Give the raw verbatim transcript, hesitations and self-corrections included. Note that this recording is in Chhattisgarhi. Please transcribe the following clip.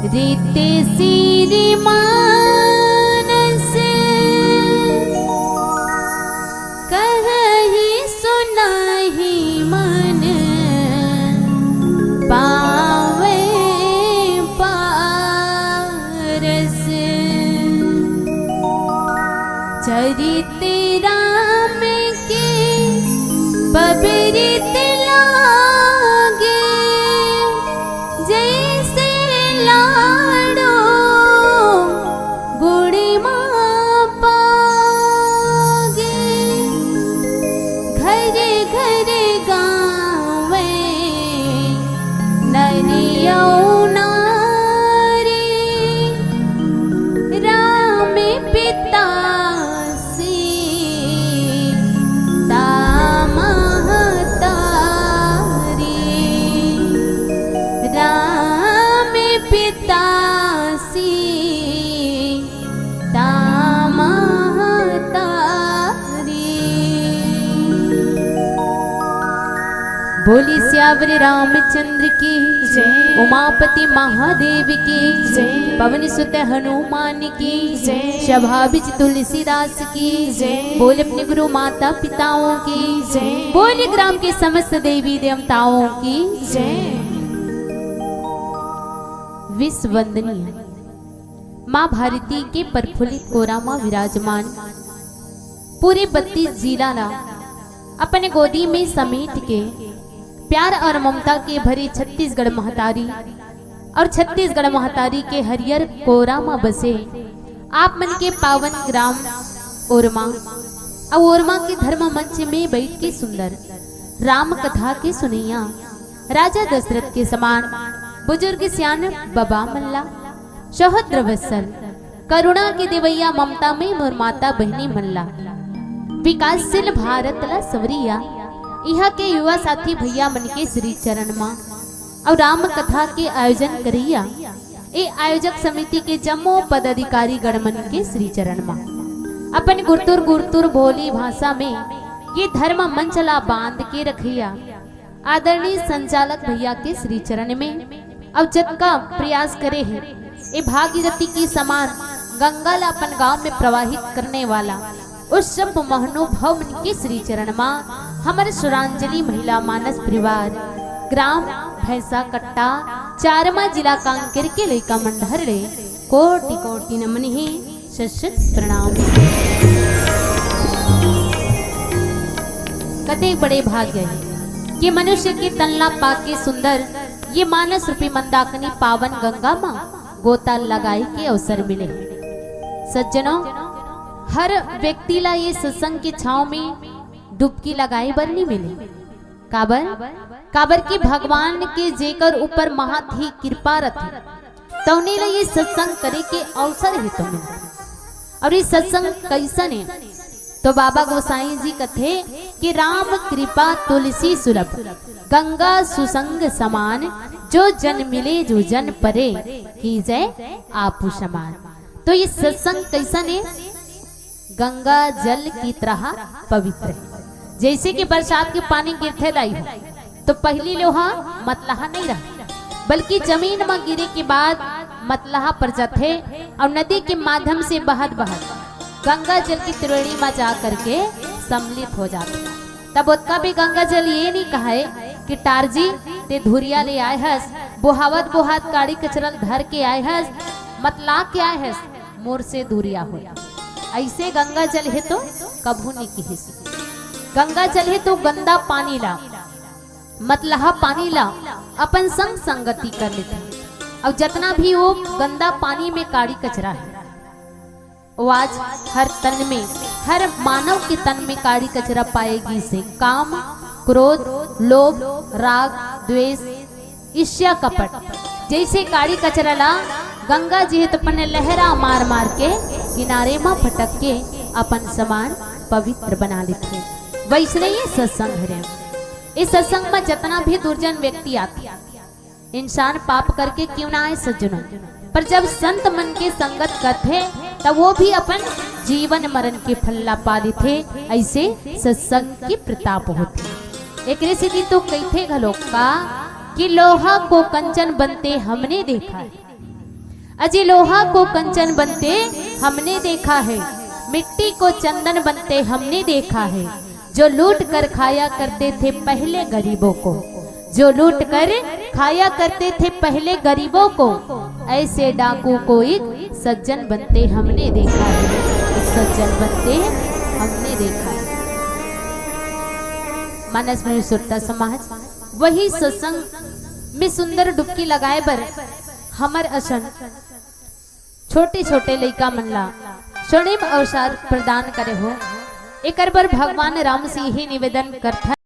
रीत सिर मानस कहहि सुनहि मन पावै पारस। चरित राम के पवित्र लागे, जैसे लाड़ो गुड़ मा पागे। घर घर गावै नर अउ नारी, राम पिता सीता महतारी। राम पिता सीता महतारी। बोली सियावर रामचंद्र की जय। उमापति महादेव की जय। पवन सुत हनुमान की जय। सभा बिच तुलसीदास की जय। बोल अपने गुरु माता पिताओं की जय। बोल ग्राम के समस्त देवी देवताओं की जय। विश्व वंदनीय माँ भारती के प्रफुल्लित कोरा मा विराजमान पूरे बत्तीस जिला ला अपने गोदी में समेट के प्यार और ममता के भरे छत्तीसगढ़ महतारी और छत्तीसगढ़ महतारी के हरियर कोरा मा बसे आप मन के पावन ग्राम ओरमा अउ ओरमा के धर्म मंच में बैठ के सुंदर राम कथा के सुनैया राजा दशरथ के समान बुजुर्ग सियान बबा मन ला सहोदर वत्सल करुणा के देवैया ममता में मोर माता बहिनी मन ला विकासशील भारत ला संवरिया इहाँ के युवा साथी भैया मन के श्री चरण मा अउ राम कथा के आयोजन करैया ए आयोजक समिति के जम्मो पदाधिकारी गण मन के श्री चरण मा अपन गुरतुर गुरतुर बोली भाषा में ये धर्म मंच ला बांध के रखैया आदरणीय संचालक भैया के श्री चरण में अउ जतका प्रयास करे हे ए भागीरथी की समान गंगा ला अपन गांव में प्रवाहित करने वाला उस सब महानुभव मन के श्री चरण मा हमर सुरांजलि महिला मानस परिवार ग्राम भैंसा कट्टा चारमा जिला कांकेर के लइका मन डहर ले कोटि कोटि नमन हे। सत सत प्रणाम। कते बड़े भाग्य हे कि मनुष्य के तन ला पाके सुंदर ये मानस रूपी मंदाकिनी पावन गंगा मा गोता लगाए के अवसर मिले। सज्जनों, हर व्यक्ति ला ये सत्संग के छांव में डुबकी लगाए बर नहीं मिले। काबर? काबर कि भगवान के जेकर ऊपर महत ही कृपा रथे, तउने ला ये सत्संग करे के अवसर हे तो मिलथे। अउ ये सत्संग कइसन हे? तो बाबा गोसाई जी कथे कि राम कृपा तुलसी सुलभ, गंगा सुसंग समान, जो जन मिले जो जन परे, कीजय आपु समान। तो ये सत्संग कइसन हे? गंगा जल की तरह पवित्र हे। जइसे कि बरसात के पानी गिरथे दाई हो, तो पहिली ले ओहा मतलहा नइ रहय, बल्कि जमीन म गिरे के बाद मतलहा पर जाथे अउ नदी के माध्यम से बहत बहत गंगा जल की त्रिवेणी म जा करके सम्मिलित हो जाथे। तब ओतका भी गंगा जल ये नइ कहय कि टारजी ते धुरिया ले आय हस, बोहावत बोहात काड़ी कचरा ल धर के आय हस, मतला के आय हस, मोर से दूरिया हो। अइसे गंगा जल हे तो कभू नइ किहिस। गंगा जल हे तो गंदा पानी ला, मतलहा पानी ला अपन संग संगति कर लेथे। अउ जतना भी वो गंदा पानी में काड़ी कचरा हे, वो आज हर तन में, हर मानव के तन में काड़ी कचरा पाए गिस हे। काम, क्रोध, लोभ, राग, द्वेष, ईर्ष्या, कपट जइसे काड़ी कचरा ला गंगा जी हे तो अपन लहरा मार मार के किनारे म फटक के अपन समान पवित्र बना लेथे। वइसने ये सत्संग हरे। इस सत्संग म जतना भी दुर्जन व्यक्ति आथे, इंसान पाप करके क्यों ना आए सज्जनों, पर जब संत मन के संगत करथे, तब वो भी अपन जीवन मरण के फल ला पा लेथे। अइसे सत्संग के प्रताप होथे। एकरे सेती तो कहिथे घलो का कि लोहा को कंचन बनते हमने देखा है। अजी लोहा को कंचन बनते हमने देखा है, मिट्टी को चंदन बनते हमने देखा है। जो लूट कर खाया करते थे पहले गरीबों को, जो लूट कर खाया करते थे पहले गरीबों को, ऐसे डाकू को एक सज्जन बनते हमने देखा है, एक सज्जन बनते हमने देखा है। मानस में श्रोता समाज, वही सत्संग में सुंदर डुबकी लगाए बर हमर असन छोटे-छोटे लइका मन ला स्वर्णिम अवसर प्रदान करे हो। एकर बर भगवान राम से यही निवेदन करथन।